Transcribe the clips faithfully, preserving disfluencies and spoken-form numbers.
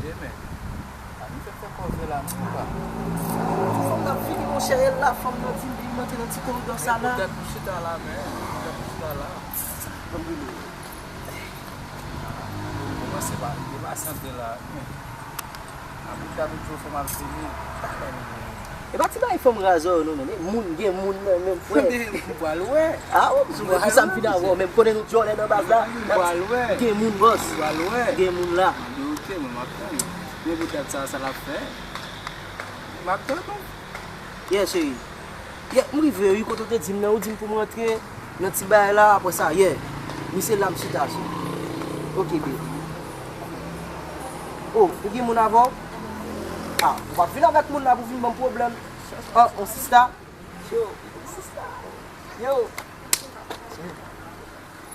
Demen. A nou fè fè kòve la, men pa. Fanm nan vini, monchè, e la fanm nan di m pou m antre nan ti koridò sa la. Poutèt m chita la, men. Poutèt m chita la. Ban m rele. Kòmanse pa, e pa sanble la. Apre gade jou fanm ap vini. E pa ti bagay fanm razè yo non, men. E moun, gen moun nan menm, frè. M pral wè. A, o, m pral wè. Sa m vin avè w, men m konnen nou djòlè nan baz la. M pral wè. Gen moun, bòs. M pral wè. Gen moun la. Anben, oke, mwen, m ap tann. Men poutèt sa, sa l ap fè. M ap tann ou. Yeah, cheri. Yeah, m rive, wi, kote w te di m nan, ou di m pou m rantre nan ti bagay la, apre sa, yeah. Misye la, m chita sou. Oke, baby. O, ou gen moun avè w? A, ou p ap vin avèk moun la pou vin ban m pwoblèm. An, on sista? Yo, sista. Yo.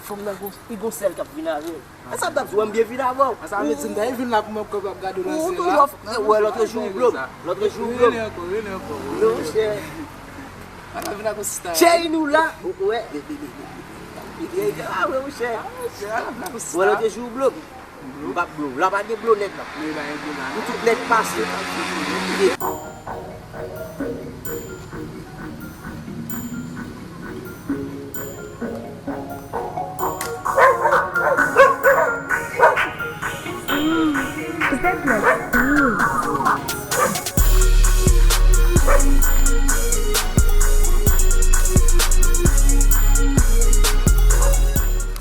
Fanm nan gon, li gon sèl k ap vin avè l. E sa m t ap di, wè m byen vin avè w. Sa vle di m ta vin la pou mwen kòb ap gade w nan syèl la. Ou toujou ap wè lòt jou ou blo m. Lòt jou ou blo m. Rele ankò, rele ankò. Non, chè. Sa vin ak yon sista. Cheri nou la. Ou wè. A, wè, monchè. Wè lòt jou ou blo m. M p ap blo w. La pa gen blo nèg la. Pou tout nèg pase.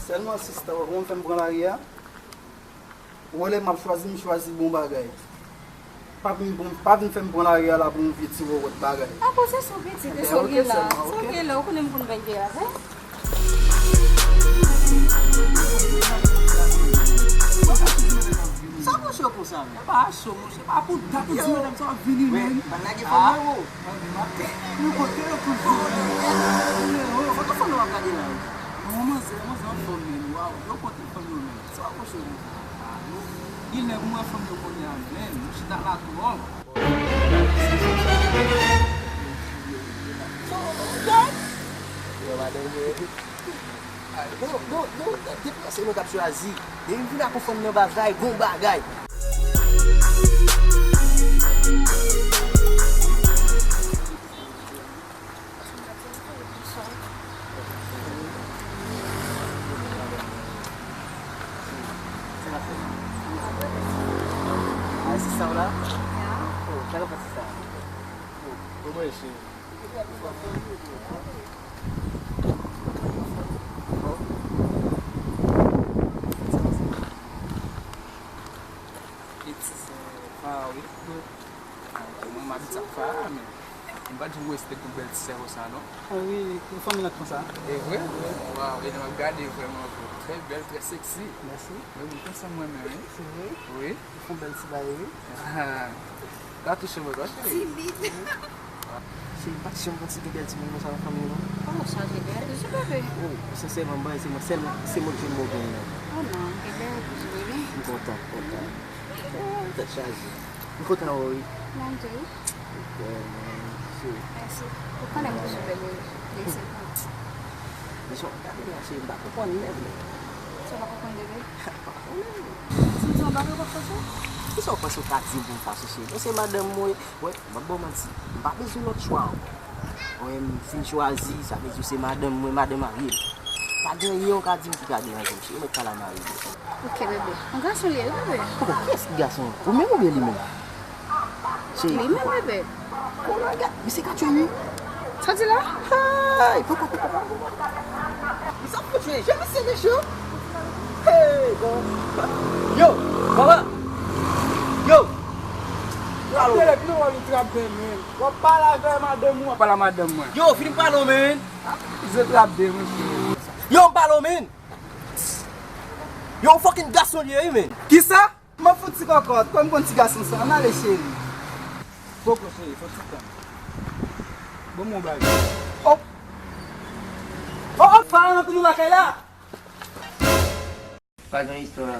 Sèlman sista, w ap fè m pran lari a. Ou wè lè m ap chwazi, m chwazi bon bagay. Pa vin bon, pa vin fè m pran lari a la pou yon vye ti wòwòt bagay. A bon, se sa w pitit, e sa w gen la. Sa w gen la, ou konnen m konn bay de avè. Sa w panse yo konsa, men? E pa cho, monchè, pa pou dat ou di madanm sa w ap vini, men. Pa lage fanm nan, wo. Nou kote yo konn fè yo. Foto fanm nan w ap gade la. Yon manzè, manzè anfòm, men. Waw, yo kote fanm yo, men. Sa w ap panse yo konsa? Gen lè m wè fanm yo kounye a, men, nou chita la twòp. So, oh my God! Yo, madanm, yo. Yo, yo, yo, depi se nou k ap chwazi. Depi m vin ak yon fanm nan bagay, gon bagay. Sa w la? Oh, sa k ap fèt, sista? Oh, kòman e, cheri? Piti sè pa wi. Mwen, m abitye ak Farah, men m pa t janm wè se te gon bèl ti sè konsa, non. A wi, yon fanmi nan konsa. E vre? Waw, e lè m ap gade, vrèman, trè bèl, trè seksi. Mèsi. Wi, m kontan m renmen, wi. Se vre? Wi. Ou fè yon bèl ti bagay, wi. Ah, ka touche mwen, non, cheri? Ti bit. Cheri, pa t janm konn si gen bèl timoun konsa nan fanmi w, non. Oh, chaje bèl toujou, bebe. Oh, sensèman, m panse se mwen sèl, se mwen ki jwenn mo bèl la. Oh non, gen bèl toujou, bebe. M kontan, m kontan. Tèt chaje. M kontan wè w, wi. Mwen tou, wi. Mèsi. Ou konnen m toujou bèl, wi. Mèsi. Mesye, gade la, cheri, m pa konprann nèg, non. Sa w pa konprann, bebe? M pa konnen. Si m di yon bagay, w p ap fache? Kisa w panse w ka di m pou m fache, cheri? Bon, se madanm mwen, wè, m ap ba w manti. M pa bezwen lòt chwa ankò. Wè, m fin chwazi, sa vle di w se madanm mwen, madanm marye m. Pa gen anyen w ka di m ki ka deranje m, cheri, ou mèt pale a mari m. Ok, bebe. Yon gason li ye, wi, bebe. Poko, kiyès ki gason an? Ou menm oubyen li menm? Cheri, li menm, bebe. Konan gad, misye ka tchwe wi. Sa di la? Hey, poko, poko, poko. Misye ap fout jwe, je misye de cho. Hey, bon. Yo, papa. Yo. Alo. Tele, ki nou wè li trap de men. W ap pale avè madanm ou, w ap pale a madanm mwen. Yo, fini pale w, men. Ze trap de, mesye. Yo, m pale w, men. Yo, yon fucking gason li ye, wi, men. Kisa? M ap fout ti kòkòt, kòm m konn ti gason sa, ann ale cheri. Poko cheri, fò ti tan. Bon, m yon bagay. Oh! Oh, oh, Farah nan tounen lakay la! Pa gen istwa.